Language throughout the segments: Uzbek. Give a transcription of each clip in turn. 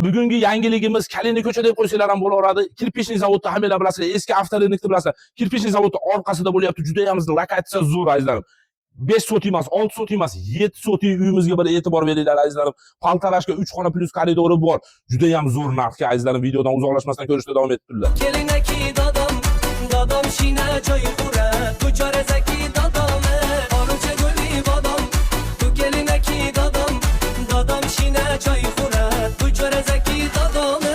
Bugungi yangiligimiz Kalina ko'cha deb qo'ysanglar ham bo'laveradi. Кирпичный zavodda hammalar bilasizlar, eski авторынок ni bilasizlar. Кирпичный zavodni orqasida bo'lyapti. Juda ham lokatsiya zo'r, azizlarim. 5 sotik emas, 6 sotik emas, 7 sotik uyimizga bir e'tibor beringlar, azizlarim. Полторашка, 3 xona плюс koridori bor. Juda ham zo'r narxga, azizlarim, videodan uzoqlashmasdan ko'rishda davom etib turinglar. Kelinaki dadam, dadam shina choy xura, tu chorazaki dadam, orucha guli bodom. Tu kelinaki dadam, dadam shina choy xura, tu chorazaki dadam.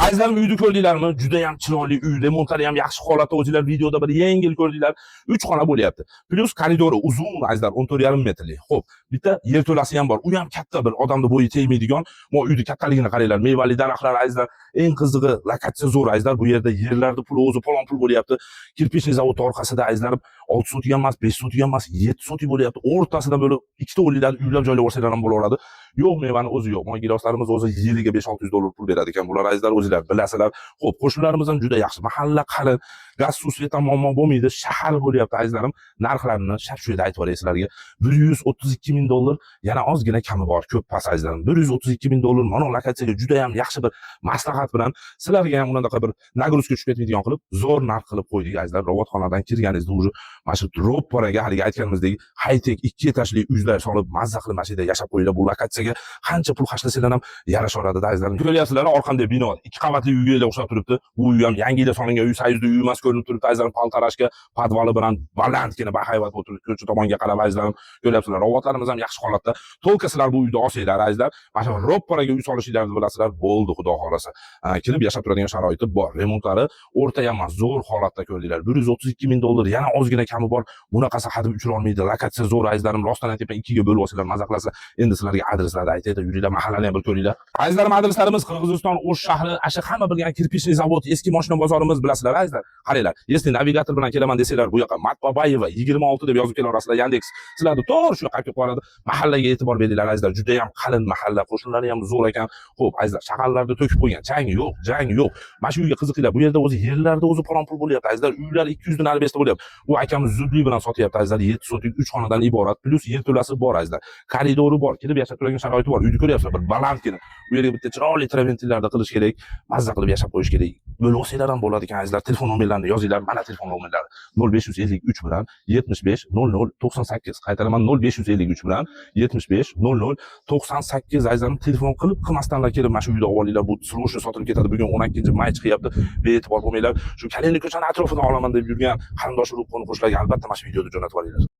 Azizlarim, uyni ko'rdinglarmi? Juda ham chiroyli uy, remontlari ham yaxshi holatda, o'zinglar videoda bir yengil ko'rdinglar. 3 xona bo'lyapti. Плюс koridori uzun, azizlar, 14,5 metrli. Xo'p, bitta yerto'lasi ham bor. U ham katta, bir odamni bo'yi tegmaydigan. Mo uyni kattaligini qaranglar. Mevali daraxtlar, azizlar. Eng qizig'i, lokatsiya zo'r, azizlar. Bu yerda yerlarni puli o'zi falon pul bo'lyapti. Кирпичный zavod orqasida, azizlarim, 6 sotik ham emas, 5 sotik ham emas, 7 sotik bo'lyapti. O'rtasida bo'lib ikkita o'rliklarni uylab joylab olsanglar ham bo'laveradi. Yo'q, mevani o'zi yo'q. Moy giloslarimiz o'zi yiliga 5-600 dollar pul beradi ekan. Bular, azizlar, o'zinglar bilasizlar. Xo'p, qo'shnilarimiz ham juda yaxshi. Mahalla qalin, gaz, suv, свет dan muammo bo'lmaydi. Shahar bo'lyapti, azizlarim. Narxlarini shart shu yerda aytib yuboray sizlarga. 132 ming dollar, yana ozgina kami bor, ko'p past, azizlarim. 132 ming dollar mana lokatsiyaga juda ham yaxshi bir maslahat bilan sizlarga ham unaqa bir нагрузка tushib ketmaydigan qilib zo'r narx qilib qo'ydik, azizlar. Robotxonadan kirganingizda уже mana shu ro'paraga haligi aytganimizdek high-tech ikki etajli uylar solib, mazza qilib mana shu yerda yashab qo'yinglar. Bu lokatsiyaga qancha pul xarjlasanglar ham yarashaveradi, azizlarim. Ko'ryapsizlar, orqamda bino ikki qavatli uyga o'xshab turibdi. Bu uy ham yangi yilda solingan uy, sayuzli uy emas, ko'rinib turibdi, azizlarim. Полторашка, podvali bilan balandgina bahaybat bo'lib turibdi. Ko'cha tomonga qarab, azizlarim, ko'ryapsizlar. Robotlarimiz ham yaxshi holatda. Только sizlar bu uyni olsanglar, azizlar, mana shu ro'paraga uy solishinglarni bilasizlar, bo'ldi, xudo xohlasa. Kirib yashab turadigan sharoiti bor. Remontlari o'rta ham emas, zo'r holatda ko'rdinglar. 132 ming dollar, yana ozgina kami bor. Bunaqasi hadeb uchira olmaydi. Lokatsiya zo'r, azizlarim. Rostdan aytyapman, ikkiga bo'lib olsanglar maza qilasizlar. Endi sizlarga adreslarni aytaydi, yuringlar, mahallani ham bir ko'ringlar. Azizlarim, adreslarimiz Qirg'iziston O'sh shahri, asha hamma bilgan Кирпичный zavod, eski mashina bozorimiz, bilasizlar, azizlar. Qaranglar, если navigator bilan kelaman desanglar, bu yoqqa Matbabayeva 26 deb yozib kelaverasizlar, Yandex sizlarni to'g'ri shu yoqqa olib kelib qo'yadi. Mahallaga e'tibor beringlar, azizlar, juda ham qalin mahalla, qo'shnilari ham zo'r ekan. Xo'p, azizlar, shag'allarni to'kib qo'ygan, chang yo'q, jang yo'q. Mana shu uyga qiziqinglar. Bu yerda o'zi yerlarda o'zi falon pul bo'lyapti, azizlar. Uylar 200 dan nari bo'lyapti. Bu akamiz zudlik bilan sotyapti, azizlar. 7 sotik 3 xonadan iborat, плюс yerto'lasi bor, azizlar. Koridori bor, kirib yashab turadigan sharoiti bor. Uyni ko'ryapsizlar, bir balandgina. Bu yerga bitta chiroyli traventillarni qilish kerak, mazza qilib yashab qo'yish kerak. Bo'lib olsanglar ham bo'ladi ekan, azizlar. Telefon nomerlarini yozinglar. Mana telefon nomerlari: 0553 bilan 75 00 98. Qaytaraman: 0553 bilan 75 00 98. Azizlarim, telefon qilib qilmasdanlar kelib mana shu uyda olinglar. Bu срочно sotilib ketadi. Bugun 12 may chiqyapti. Bee'tibor bo'lmanglar. Shu Kalina ko'chani atrofidan olaman deb yurgan qarindosh urug' qo'ni qo'shnilarga albatta mana shu videoni jo'natib yuboringlar.